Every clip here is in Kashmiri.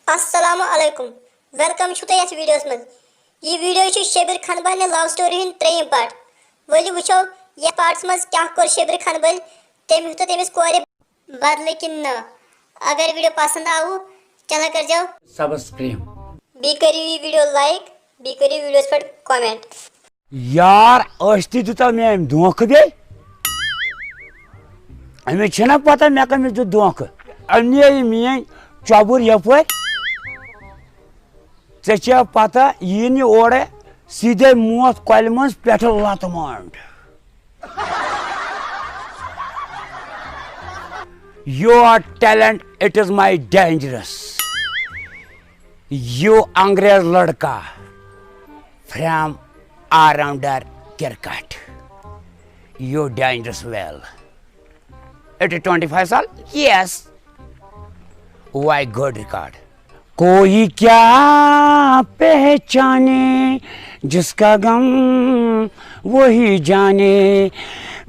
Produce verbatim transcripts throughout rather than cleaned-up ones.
السلام علیکم، ویلکم چھُو تۄہہِ یَتھ ویٖڈیوَس منٛز۔ یہِ ویٖڈیو چھُ شبیر کھنبالنہِ لو سٹوری ہُنٛد ترٛیٚیِم پارٹ۔ ؤلِو وٕچھو یَتھ پارٹَس منٛز کیٛاہ کوٚر شبیر کھنبالہِ، تٔمۍ ہیوٚت تٔمِس کورِ بدلہٕ کِنہٕ نہٕ۔ اگر ویٖڈیو پسنٛد آوٕ، چینل کٔرۍزیو سبسکرائب۔ بیٚیہِ کٔرِو یہِ ویٖڈیو لایک، بیٚیہِ کٔرِو ویٖڈیوَس پٮ۪ٹھ کمنٹ۔ یار، ٲسۍ تہِ دیُت مےٚ أمۍ دھوکہٕ بیٚیہِ۔ أمِس چھَنا پتہ مےٚ کٔمِس دیُت دھوکہٕ؟ أمۍ نِیے یہِ میٛٲنۍ چۄبُر یَپٲرۍ۔ ژےٚ چھےٚ پتہ، یی نہٕ اورَے، سیٖدھے موت کۄلہِ منٛز پٮ۪ٹھٕ لَتہٕ مانٛڈ۔ Your talent, it is my dangerous. You انگریز لڑکا from all-rounder cricket. You dangerous well. It is twenty-five साल? Yes. Why good record? कोई क्या पहचाने जिसका गम वही जाने।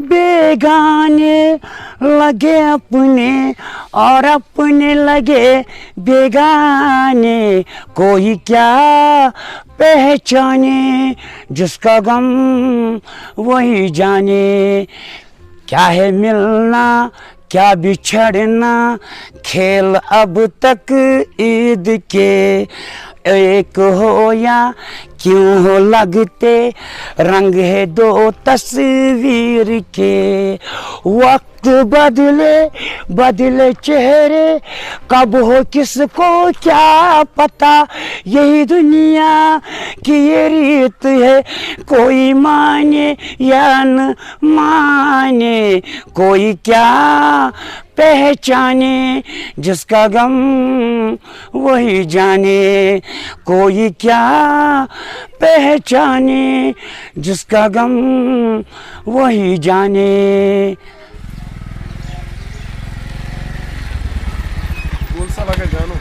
बेगाने लगे अपने और अपने लगे बेगाने। कोई क्या पहचाने जिसका गम वही जाने। क्या है मिलना, क्या बिछड़ना, खेल अब तक ईद के। एक हो या क्यों हो लगते, रंग है दो तस्वीर के। वक्त बदले, बदले चेहरे, कब हो किसको क्या पता। यही दुनिया की ये रीत है, कोई माने या न माने। कोई क्या पहचाने जिसका गम वही जाने। कोई क्या पहचाने जिसका गम वही जाने। کُل سا لگا جانو۔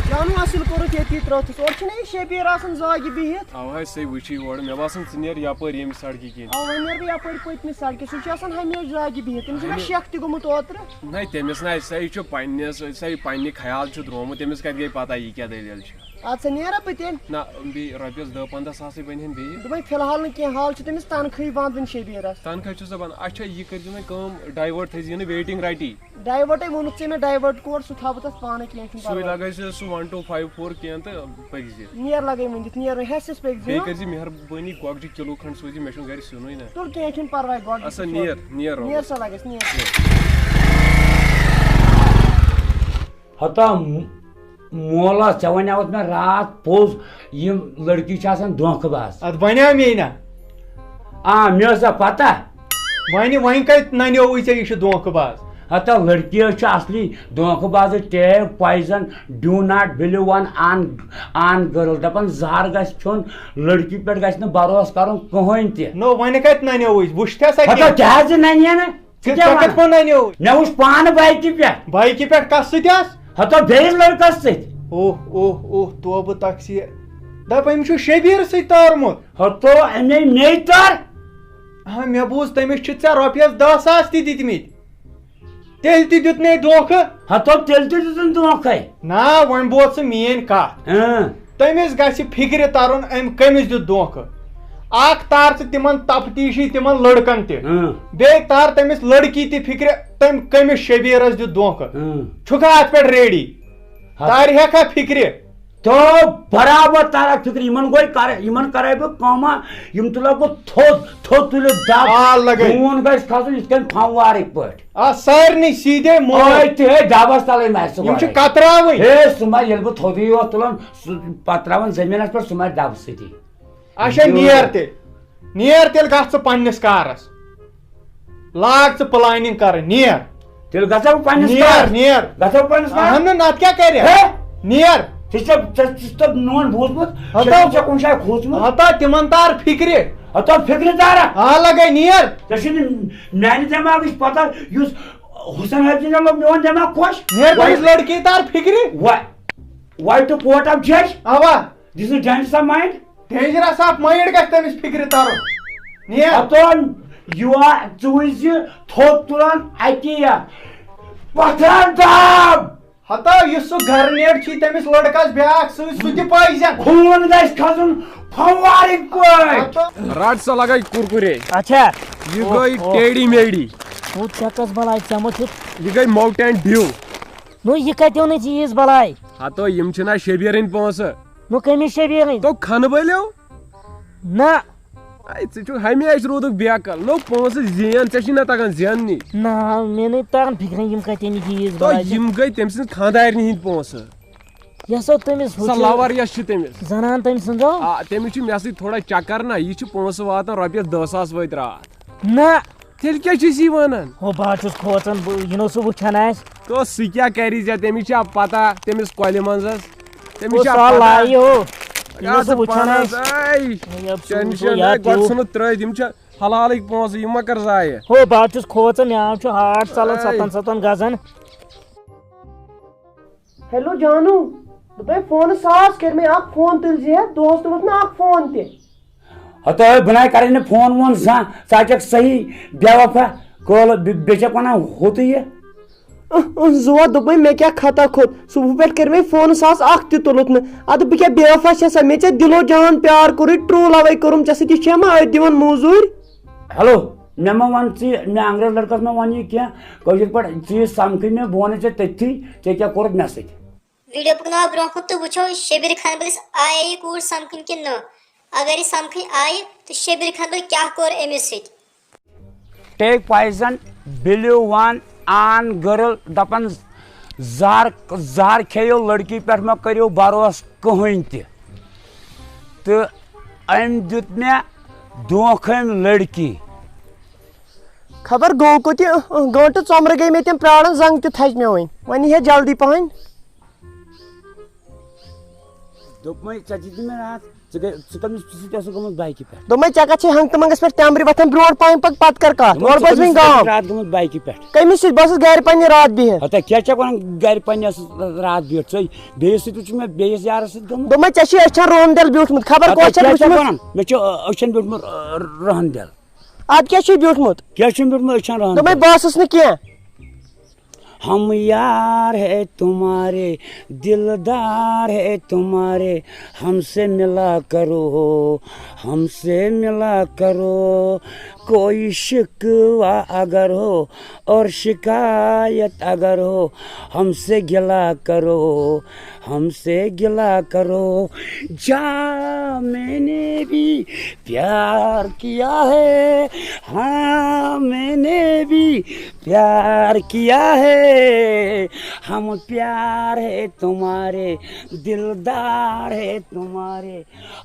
جانو اصل کوٚرُتھ ییٚتی ترٛٲوتھَس۔ اورٕ چھُنہ یہِ شبیر آسان زاگہِ بِہِتھ۔ اَوَے سُے وٕچھی اورٕ۔ مےٚ باسان ژٕ نیر یپٲرۍ ییٚمہِ سڑکہِ کِنۍ۔ آ، وۄنۍ نیرٕ بہٕ یپٲرۍ پٔتمہِ سڑکہِ۔ سُہ چھُ آسان ہمیشہِ زاگہِ بِہِتھ۔ تٔمِس چھُ مےٚ ہمے- شک تہِ گوٚمُت اوترٕ۔ نہ، تٔمِس نہ، سُہ چھُ پننِس، سُہ پننہِ خیال چھُ درٛومُت۔ تٔمِس کتہِ گٔے پتہ یہِ کیٛاہ دٔلیٖل چھِ؟ اَدٕ سا نیرا بہٕ تیٚلہِ۔ نہ، بیٚیہِ رۄپیَس دَہ پنٛداہ ساسٕے بَنہِ ہن بیٚیہِ۔ دوٚپمَے فی الحال نہٕ کینٛہہ، حال چھُ تٔمِس تنخواہٕے بنٛد وٕنہِ شبیٖرَس۔ تنخواہ چھُس دَپان، اچھا، یہِ کٔرۍزِ وۄنۍ کٲم، divert تھٲیزِ یہِ نہٕ waiting رَٹی۔ Divertٕے ووٚنُتھ ژےٚ مےٚ، divert کور، سُہ تھاوٕ بہٕ تَتھ پانَے کینٛہہ چھُنہٕ سُے پَرواے۔ لَگٲیزِ سُہ one two five four کینٛہہ تہٕ پٔکزِ۔ نیر لَگٲے ؤنِتھ، نیر، ہٮ۪س ہٮ۪س پٔکزِ، بیٚیہِ ہاں؟ کٔرزِ مہربٲنی گۄگجہِ کِلوٗ کھنٛڈ سوزِ، مےٚ چھُنہٕ گَرِ سِنُے نہ۔ تُل کینٛہہ چھُنہٕ پَرواے، گۄگجہِ اَسا چھُ نیر، سوزُن۔ نیر نیر رۄبَس۔ سا لَگٮ۪س، نیر۔ ہتا م-، مولا، ژےٚ وَنیٛاوُتھ مےٚ راتھ پوٚز، یِم لٔڑکی چھِ آسان دھوکہٕ باز۔ اَدٕ وَنیٛاو مے نہ۔ آ، مےٚ ٲس نہ پَتہ۔ وۄنۍ، وۄنۍ کَتہِ نَنیووُے ژےٚ یہِ چھُ دھوکہٕ باز؟ ہتا لٔڑکی حظ چھِ اَصلی دھوکہٕ باز، take poison, do not believe on, on, on girl۔ دَپان زَہر گژھِ کھیوٚن، لٔڑکی پٮ۪ٹھ گژھِ نہٕ بروسہٕ کَرُن کٕہٕنۍ تہِ۔ نو، وۄنۍ کَتہِ نَنیووُے؟ وٕچھتھا سا ہتا کینٛہہ؟ کیٛازِ نَنہِ نہٕ؟ ژٕ ژےٚ کیٛاہ کَتھ وَنان؟ پٲٹھۍ نَنیووُے؟ مےٚ وٕچھ پانہٕ بایکہِ پٮ۪ٹھ۔ بایکہِ پٮ۪ٹھ کَس سۭتۍ آس؟ ہتا بیٚیِس لٔڑکَس سۭتۍ۔ اوہ، اوہ، اوہ، توبہٕ تقسیٖر۔ دَپ، أمۍ چھُ شبیٖر سۭتۍ تارمُت۔ ہتو اَمے مے تار۔ ہاں، مےٚ بوٗز تٔمِس چھِ ژےٚ رۄپیَس دَہ ساس تہِ دِتمٕتۍ۔ تیٚلہِ تہِ دیُت مے دھوکہٕ۔ ہتو تیٚلہِ تہِ دیُتُن دھوکَے۔ نا، وۄنۍ بوز ژٕ میٛٲنۍ کَتھ۔ اۭں۔ تٔمِس گژھِ فِکرِ تَرُن، أمۍ کٔمِس دیُت دھوکہٕ۔ اَکھ تار ژٕ تِمَن تفتیٖشی، تِمَن لٔڑکَن تہِ۔ اۭں۔ بیٚیہِ تار تٔمِس لٔڑکی تہِ فِکرِ، تٔمۍ کٔمِس شبیٖرَس دیُت دھوکہٕ۔ اۭں۔ چھُکھا اَتھ پٮ۪ٹھ ریڈی؟ ہا۔ تارِ ہٮ۪کھا فِکرِ؟ تو برابر تارا فِکرِ، یِمَن گوٚو کَر-، یِمَن کَرَے بہٕ کٲمہ، یِم تُلَکھ بہٕ تھوٚد، تھوٚد تُلِتھ دَب۔ آ، لَگَے۔ خوٗن گژھِ کھسُن یِتھ کٔنۍ پھموارٕکۍ پٲٹھۍ۔ آ، سارنٕے سیٖدھے موت۔ آے تہِ ہے دَبَس تَلَے مَرِ سُہ یِم چھِ گۄڈَے۔ کَتراوٕنۍ۔ ہے، سُہ مَرِ، ییٚلہِ بہٕ تھوٚدُے یوت تُلَن، سُہ پَتراوَن زٔمیٖنَس پٮ۪ٹھ، سُہ مَرِ دَبہٕ سۭتی۔ اچھا، یو۔ نیر تیٚلہِ۔ نیر تیٚلہِ گژھ ژٕ پنٛنِس کارَس۔ لاگ ژٕ planning کَرٕنۍ، نیر۔ تیٚلہِ گژھو بہٕ پنٛنِس نیر، کارَس۔ نیر۔ گژھو بہٕ پنٛنِس کارَس۔ اہن نہٕ، نَتہٕ کیٛاہ کَرِ؟ ہے؟ نیر۔ ژےٚ چھےٚ، ژےٚ، ژےٚ چھُتھ میون بوٗزمُت؟ ہتا۔ ژےٚ چھےٚ کُنہِ جایہِ کھوٗژمُت؟ ہتا تِمَن تار فِکرِ۔ ہتا فِکرِ تارا؟ آ، لَگَے نیر۔ ژےٚ چھُنہٕ میٛانہِ دٮ۪ماغٕچ پَتہ، یُس حسین حٲفظ لوٚگ میون دٮ۪ماغ خۄش۔ نیر وۄنۍ تٔمِس لٔڑکی تار فِکرِ۔ وۄنۍ، وۄنۍ to court of judge۔ اَوا۔ This is dangerous of mind۔ Dangerous of mind گژھِ تٔمِس فِکرِ تَرُن۔ نیر۔ ہتو یور ژٕ وٕچھ زِ تھوٚد تُلان اَتی یا پَتھر دَب۔ ہتا یُس سُہ گرٕ نیٹ چھی تٔمِس لڑکس بیاکھ سۭتۍ، سُہ تہِ پٲیزٮ۪ن۔ خوٗن گژھِ کھسُن فوارٕکۍ پٲٹھۍ۔ ہتا۔ رٹ سا لگے کرکرے۔ اچھا۔ یہِ گٔے اوہ، اوہ۔ ٹیڈی میڈی۔ ہُہ ژےٚ کس بلاے ژےٚ مہ چھُتھ۔ یہِ گٔے Mountain Dew۔ نو یہِ کتہِ اوٚنُے ژےٚ ییٖژ بلاے؟ ہتو یِم چھِنہ شبیرٕنۍ پونٛسہٕ۔ نو کٔمِس شبیرٕنۍ؟ تو کھنہٕ بٔلِو۔ نہ۔ اے، ژٕ چھُکھ ہمیشہِ روٗدُکھ بے عقل۔ نو پونٛسہٕ زین، ژےٚ چھُے نہ تگان زیننٕے۔ نہ، مےٚ نَے تران فِکرِ یِم کتہِ أنِتھ ییٖژ تو بلاے ژےٚ۔ یِم گٔے تٔمۍ سٕنٛز خانٛدارنہِ ہٕنٛدۍ پونٛسہٕ۔ یۄس سۄ تٔمِس ہُہ سۄ چھِ لور یۄس چھِ تٔمِس۔ زنان تٔمۍ سٕنٛز ہو۔ آ، تٔمِس چھُ مےٚ سۭتۍ تھوڑا چکر نہ، یہِ چھِ پونٛسہٕ واتان رۄپیَس دَہ ساس وٲتۍ راتھ۔ نہ۔ تیٚلہِ کیٛاہ چھِ أسۍ یہِ وَنان؟ ہو، بہٕ حظ چھُس کھوژان، بہٕ، یہِ نہٕ سُہ وٕچھان آسہِ۔ تو سُہ کیٛاہ کَرِ ژےٚ؟ تٔمِس چھا پَتہ، تٔمِس کۄلہِ منٛز حظ؟ تٔمِس ہو، چھا سُہ پَتہ؟ لایہِ ہو۔ یہِ یہِ نہٕ سُہ وٕچھان پانَس، آسہِ۔ اَے، ہے، اب سُہ ٹٮ۪نشَن، وٕچھو یا اَے، گۄڈٕ پیوٚو۔ ژھٕنُتھ ترٛٲوِتھ، یِم چھِ حلالٕکۍ پونٛسہٕ، یِم مہ کَر ضایع۔ ہو، بہٕ حظ چھُس کھوژان، مےٚ حظ چھُ ہارٹ ژَلان اَے۔ سَتَن سَتَن گَزَن۔ ہیلو جانو، دوٚپمَے فونہٕ ساس کٔرۍ مےٚ، اکھ فون تُلۍ زِ ہے، دۄہَس تُلُتھ نہٕ اکھ فون تہِ۔ ہتو ہے، بہٕ نَے کَرَے نہٕ فون وون زانٛہہ، ژٕ ہا چھَکھ صحیح بے وفا، قٲلہٕ، بے-، بیٚیہِ چھَکھ وَنان ہُتُے یہِ۔ اہ، اہ، زُوا، دوٚپمَے مےٚ کیٛاہ خطا کھوٚت، صُبحہٕ پٮ۪ٹھ کٔرۍ مےٚ فونہٕ ساس اکھ تہِ تُلُتھ نہٕ، اَدٕ بہٕ کیٛاہ بے وفا چھَسا، مےٚ ژےٚ دِلو جان پیار کوٚرُے، true love کوٚرُم ژےٚ سۭتۍ، یہِ چھےٚ ما أتھۍ دِوان موٚزوٗرۍ؟ ہیلو، مےٚ ما وَن ژٕ، مےٚ انگریز لڑکس ما وَن یہِ کینٛہہ کٲشِر پٲٹھۍ، ژٕ یہِ سمکھٕے مےٚ، بہٕ وَنَے ژےٚ تٔتھی، ژےٚ کیٛاہ کوٚرُتھ مےٚ سۭتۍ۔ ویڈیو پکناو برونٛہہ کُن تہٕ وٕچھو شبیر خان بلس آیے یہِ کوٗر سمکھٕنۍ کِنہٕ نہٕ۔ اگر یہِ سمکھٕنۍ آیہِ تہٕ شبیر خان بل کیٛاہ کوٚر أمِس سۭتۍ؟ Take poison, blew one on girl، دَپان زہر، زہر کھیٚیِو لڑکی پٮ۪ٹھ مہ کٔرِو بروسہٕ کٕہٕنۍ تہِ۔ تہٕ أمۍ دیُت مےٚ دھونٛکھٕ أمۍ لڑکی۔ خبر گوٚو کوٚت یہِ، گٲنٛٹہٕ ژۄمرٕ گٔے مےٚ تِم پرٛاران، زنٛگ تہِ تھچہِ مےٚ وۄنۍ۔ وۄنۍ یی ہے جلدی پہن۔ دوٚپمَے، ژےٚ دِتۍ مےٚ راتھ، ژٕ گٔے، ژٕ کٔمِس سۭتۍ اوسُکھ گوٚمُت بایکہِ پٮ۪ٹھ؟ دوٚپمَے، ژےٚ کَتھ چھے ہنٛگتہٕ منٛگَس پٮ۪ٹھ تٮ۪مبرِ وۄتھان برونٛٹھ پہن، پَتہٕ، پَتہٕ کَر کَتھ؟ دوٚپمَے، اورٕ ژٕ بوز کٔمِس وۄنۍ سۭتۍ گام۔ اوسُکھ راتھ گوٚمُت بایکہِ پٮ۪ٹھ؟ کٔمِس سۭتۍ؟ بہٕ ٲسٕس گَرِ پنٛنہِ راتھ بِہِتھ۔ ہتا کیٛاہ چھَکھ وَنان گَرِ پنٛنہِ ٲسٕس راتھ بِہِتھ؟ ژٕے بیٚیِس سۭتۍ وٕچھُکھ مےٚ بیٚیِس یارَس سۭتۍ گوٚمُت۔ دوٚپمَے، ژےٚ چھُے أچھَن رُہَن دٮ۪ل بیوٗٹھمُت، خبر ہتا کوٚت چھَکھ کیٛاہ چھَکھ وٕچھمُت؟ وَنان؟ مےٚ چھُ، أ، أچھَن بیوٗٹھمُت، أ، رُہَن دٮ۪ل۔ اَدٕ کیٛاہ چھُے بیوٗٹھمُت؟ کیٛاہ چھُم بیوٗٹھمُت أچھَن رُہَن دوٚپمَے، دٮ۪ل؟ بہٕ ٲسٕس نہٕ کینٛہہ۔ ہم یار ہے تمہارے، دلدار ہے تمہارے، ہم سے ملا کرو، ہم سے ملا کرو، کوئی شکوہ اگر ہو اور شکایت اگر ہو، ہم سے گلا کرو، ہم سے گلا کرو۔ جا میں نے بھی پیار کیا ہے، ہاں میں نے بھی پیار کیا ہے، ہم پیار ہے تمہارے، دلدار ہے تمہارے،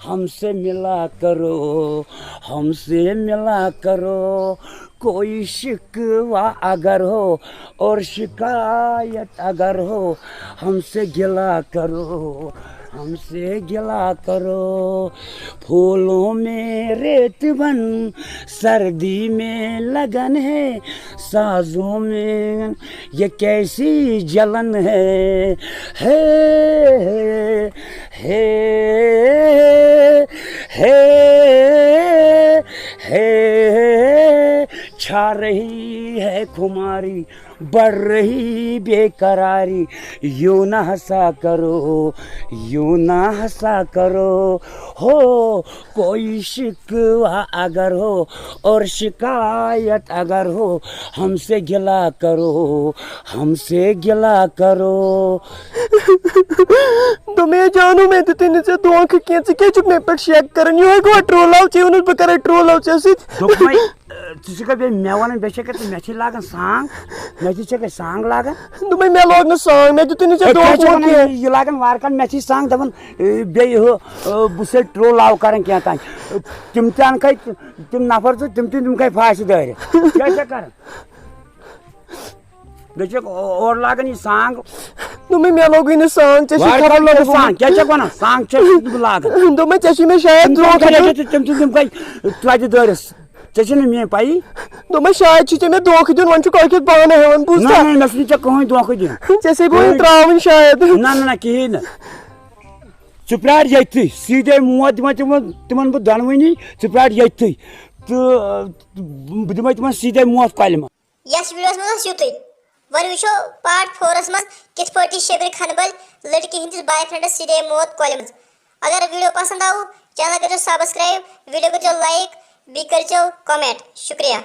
ہم سے ملا کرو، ہم سے ملا کرو، کوئی شکوہ اگر ہو اور شکایت اگر ہو، ہم سے گلا کرو، ہم سے گلا کرو۔ پھولوں میں ریت بن، سردی میں لگن ہے، سازوں میں یہ کیسی جلن ہے۔ ہے، ہے، ہے، ہے، چھا رہی ہے خماری، بڑھ رہی بے قراری، یوں نہ ہنسا کرو، یوں نہ ہنسا کرو، ہو کوئی شکوہ اگر ہو اور شکایت اگر ہو، ہم سے گلا کرو، ہم سے گلا کرو۔ دوٚپمَے، جانو، مےٚ دیُتُے نہٕ ژےٚ دھوکہٕ کینٛہہ، ژٕ کیٛازِ چھُکھ مےٚ پٮ۪ٹھ شک کران؟ یِہوٚے گوٚو true love، ژےٚ ووٚنُتھ بہٕ کرے true love ژےٚ سۭتۍ۔ دوٚپمَے، ژٕ چھُکھا بیٚیہِ مےٚ وَنان، بیٚیہِ چھَکھا ژٕ مےٚ چھِ لاگان سانٛگ؟ مےٚ تہِ چھَکھا سانٛگ لاگان؟ دوٚپمَے، مےٚ لوگ نہٕ سانٛگ، مےٚ دیُتُے نہٕ ژےٚ ہے، کیٛاہ چھَکھ دھوکہٕ وَنان، کینٛہہ۔ یہِ، یہِ لاگان وارٕ کارٕ مےٚ چھِ سانٛگ دَپان، اے، بیٚیہِ ہُہ، اے، بہٕ چھُسَے true love کران کینٛہہ تام۔ تِم تہِ اَنکھَے، تِم نفر زٕ، تِم تہِ دِمکھَے پھاسہِ دٲرِتھ۔ کیٛاہ چھَکھ کران؟ بیٚیہِ چھَکھ او-، اورٕ لاگان یہِ سانٛگ۔ دوٚپمَے، مےٚ لوگُے نہٕ سانٛگ، ژےٚ چھُے وارٕ خبر کارٕ لوگمُت۔ سانٛگ، کیٛاہ چھَکھ وَنان؟ سانٛگ چھَکھ نہٕ بہٕ لاگان۔ دوٚپمَے، ژےٚ چھُے مےٚ شاید تِم تہِ دھوکہٕ دیُتمُت۔ تِم تہِ دِمکھَے ترٛاوِ دٲرِتھ۔ ژےٚ چھےٚ نہٕ میٛٲنۍ پَیی۔ دوٚپمَے، شاید چھُے ژےٚ مےٚ دھوکہٕ دیُن، وۄنۍ چھُکھ أکِتھ پانہٕ ہٮ۪وان، بوٗزتھا؟ نہ، نہ، مےٚ چھُنہٕ ژےٚ کٕہٕنۍ دھوکہٕ دیُن۔ ژےٚ سۭتۍ بہٕ وۄنۍ کٕہٕنۍ۔ ترٛاوٕنۍ شاید۔ نہ، نہ، نہ، کِہیٖنۍ نہٕ۔ ژٕ پرٛار ییٚتھٕے، سیٖدھے موت دِمَے تِمَن، تِمَن بہٕ دۄنوٕنی، ژٕ پرٛار ییٚتھٕے۔ تہٕ، بہٕ دِمَے تِمَن سیٖدھے موت کۄلہِ منٛز۔ یَتھ ویٖڈیوَس منٛز اوس یُتُے۔ وۄنۍ وٕچھو پارٹ فورس منٛز کِتھ پٲٹھۍ چھِ شبرِ کھنبل لڑکی ہٕنٛدِس بوائے فرینڈس سیدھے موت کۄلہِ منٛز۔ اگر ویڈیو پسند آو، چینل کٔرِو سبسکرائب، ویڈیو کٔرِو لائک، بیٚیہِ کٔرِو کمنٹ۔ شکریہ۔